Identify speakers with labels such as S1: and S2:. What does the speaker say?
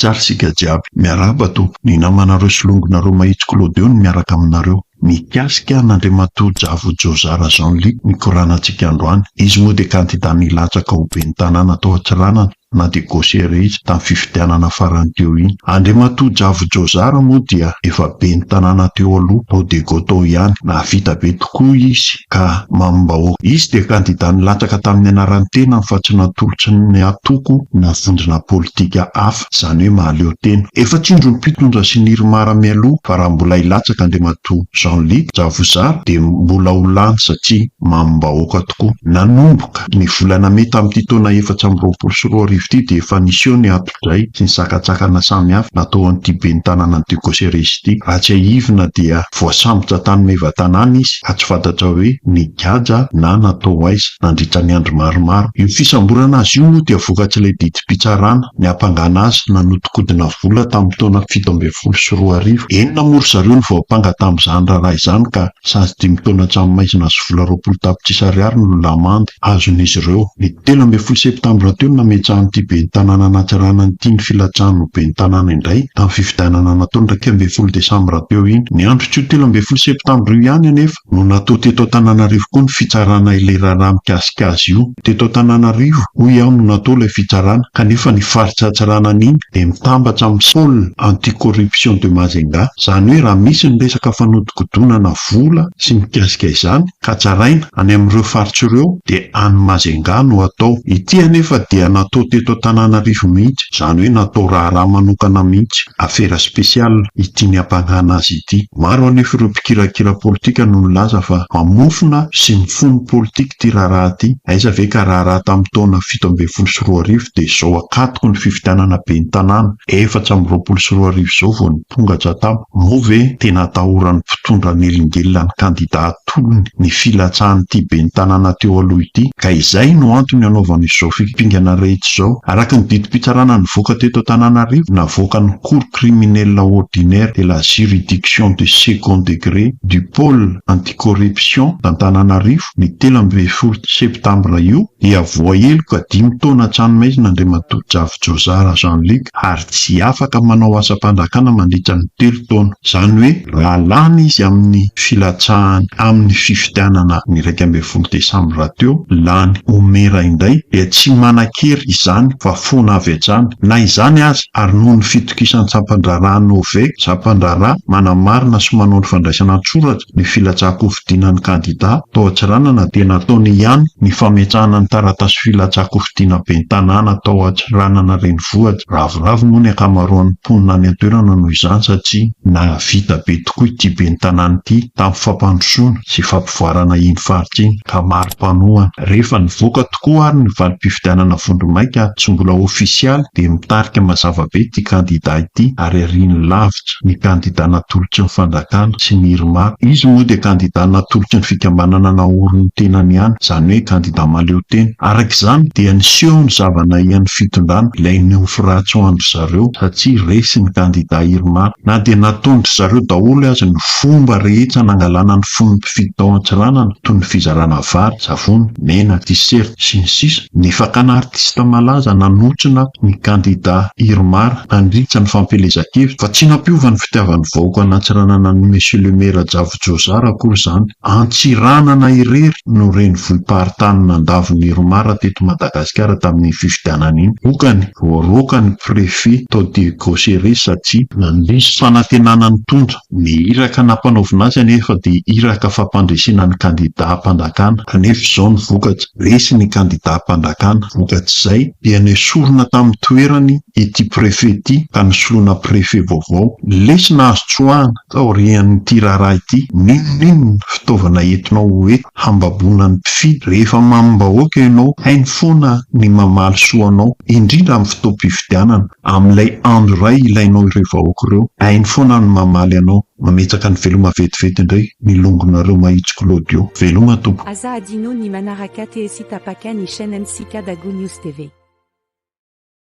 S1: tsara isika jiaby. Miarahaba tompoko. Ny namanareo sy longonareo Mahitsy Claudio no miaraka aminareo. Mikasika an'Andriamatoa Javo Jozara Jean Luc ny koranantsika androany. Izy moa dia kandida nilatsaka ho ben'ny tanàna tao Antsiranana na dia gaucher izy tamin'ny fifidianana farany teo iny. Andriamatoa Javo Jozara moa dia efa ben'ny tanàna teo aloha tao Diego tao ihany. Nahavita be tokoa izy ka mamim-bahoaka. Izy dia kandida nilatsaka tamin'ny anaran'ny tenany fa tsy natolotry ny antoko na vondrona politika hafa, izany hoe mahaleo tena. Efa tsindron'ny mpitondra sy ny IRMAR mialoha fa raha mbola hilatsaka Andriamatoa Jean Luc Javozara dia mbola ho lany satria mamim-bahoaka tokoa. Nanomboka ny volana mey tamin'ity taona 2024 ity dia efa niseho ny Dray sy ny sakantsakana samihafa natao an'ity ben'ny tanànan'i Diego Ceres ity. Raha tsiahivina dia voasambotra tany Maevatanàna izy ka tsy fantatra hoe nigadra na natao aiza nandritra ny andro maromaro. Io fisamborana azy io moa dia vokatr'ilay didim-pitsarana niampangana azy nanodinkodina vola tamin'ny taona 2017. Enina moa ry zareo no voampanga tamin'izany raharaha izany ka sazy dimy taona an-tranomaizina sy vola 20 tapitrisa ariary no lamandy azon'izy ireo. Ny 13 septambra teo no nametrahan'ity ben'ny tanànan'Antsiranana ity ny filatsahany ho ben'ny tanàna indray tamin'ny fifidianana natao ny 11 desambra teo iny. Ny androtr'io 13 septambra io ihany anefa no natao teto Antananarivo koa ny fitsarana ilay raharaha mikasika azy io. Teto Antananarivo, hoy aho, no natao ilay fitsarana kanefa ny faritra Antsiranana iny dia mitambatra amin'ny Pôle anti-corruption de Majunga. Izany hoe raha misy ny resaka fanodikodonana vola sy mikasika izany ka tsaraina any amin'ireo faritra ireo dia any Majunga no atao. Ity anefa dia natao teto Antananarivo mihitsy, izany hoe natao raharaha manokana mihitsy, afera spéciale, ity niampangana azy ity. Maro anefa ireo mpikirakira politika no nilaza fa mamofona sy mifono politika ity raharaha ity. Aiza ve ka raharaha tamin'ny taona 2017 dia izao akatoko ny fifidianana ben'ny tanàna 2024 izao vao nipongatra tam. Moa ve tena atahoran'ny mpitondra hanelingelina ny kandida atolony ny filatsahan'ity ben'ny tanàna teo aloha ity ka izay no antony hanaovana izao fimpingana rehetra izao? Araka ny didim-pitsarana nivoaka teto Antananarivo, navoakan'ny Cour criminelle ordinaire de la juridiction de second degré du pôle anti-corruption d'Antananarivo ny 13 septambra io dia voaheloka dimy taona an-tranomaizina Andriamatoa Javo Jozara Jean Luc ary tsy afaka manao asam-panjakana mandritra ny telo taona. Izany hoe raha lany izy amin'ny filatsahany amin'ny fifidianana ny 11 desambra teo, lany ho mera indray dia tsy manan-kery izany fa foana avy hatrany. Na izany aza, ary noho ny fitokisan'ny sampan-draharahan'ny OVEC, sampan-draharaha manamarina sy manao ny fandraisana an-tsoratra ny filatsahan-kofidina ny kandida tao Antsiranana dia nataony ihany ny fametrahana ny taratasy filatsahan-kofidina ben'ny tanàna tao Antsiranana renivohitra. Ravoravo moa ny ankamaroan'ny mponina any an-toerana noho izany satria nahavita be tokoa ity ben'ny tanàna ity tamin'ny fampandrosoana sy fampivoarana iny faritra iny ka maro mpanohana. Rehefa nivoaka tokoa ary ny valim-pifidianana vondromaika tsy mbola ofisialy dia mitarika mazava be ity kandida ity ary ariany lavitra ny kandida natolotry ny fanjakana sy ny IRMAR. Izy moa dia kandida natolotry ny fikambanana naorin'ny tenany ihany, izany hoe kandida mahaleo tena. Araka izany dia niseho ny zava-nahian'ny fitondrana ilay nofy ratsy ho an-dry zareo satria resy ny kandida IRMAR. Na dia nataon-dry zareo daholo aza ny fomba rehetra nangalana ny fon'ny mpifidy tao Antsiranana toy ny fizarana vary, savony, menaka, t-shirt, sy ny sisa Ny fakana artista malaza nanotrona ny kandida IRMAR nandritra ny fampielezan-kevitra fa tsy nampiova ny fitiavan'ny vahoaka an'Antsiranana an'i Monsieur le Maire Rajavojozara akory izany. Antsiranana irery no renivohi-paritany nandavo ny IRMAR teto Madagasikara tamin'iny fifidianana iny. Vokany, voaroaka ny Préfet tao Diego Ceres satria nandiso fanantenana nitondra. Ny iraka nampanaovina azy anefa dia iraka fampandresena ny kandidam-panjakana, kanefa izao ny vokatra, resy ny kandidam-panjakana, vokatr'izay dia nesorina tamin'ny toerany ity préfet ity ka nosoloina préfet vaovao. Lesona azo tsoahina taorian'ity raharaha ity, n'inon'inona fitaovana entinao ho eto hambaboana ny mpifidy, rehefa mamim-bahoaka ianao, hainy foana ny mamaly soa anao, indrindra amin'ny fotoam-pifidianana. Amin'ilay andro iray ilainao ireo vahoaka ireo, hainy foana ny mamaly anao. Mametraka ny veloma vetivety indray ny longonareo Mahitsy Claudio. Veloma tompoko.
S2: Aza adino ny manaraka TSy tapaka ny chaîne ntsika Dago News TV.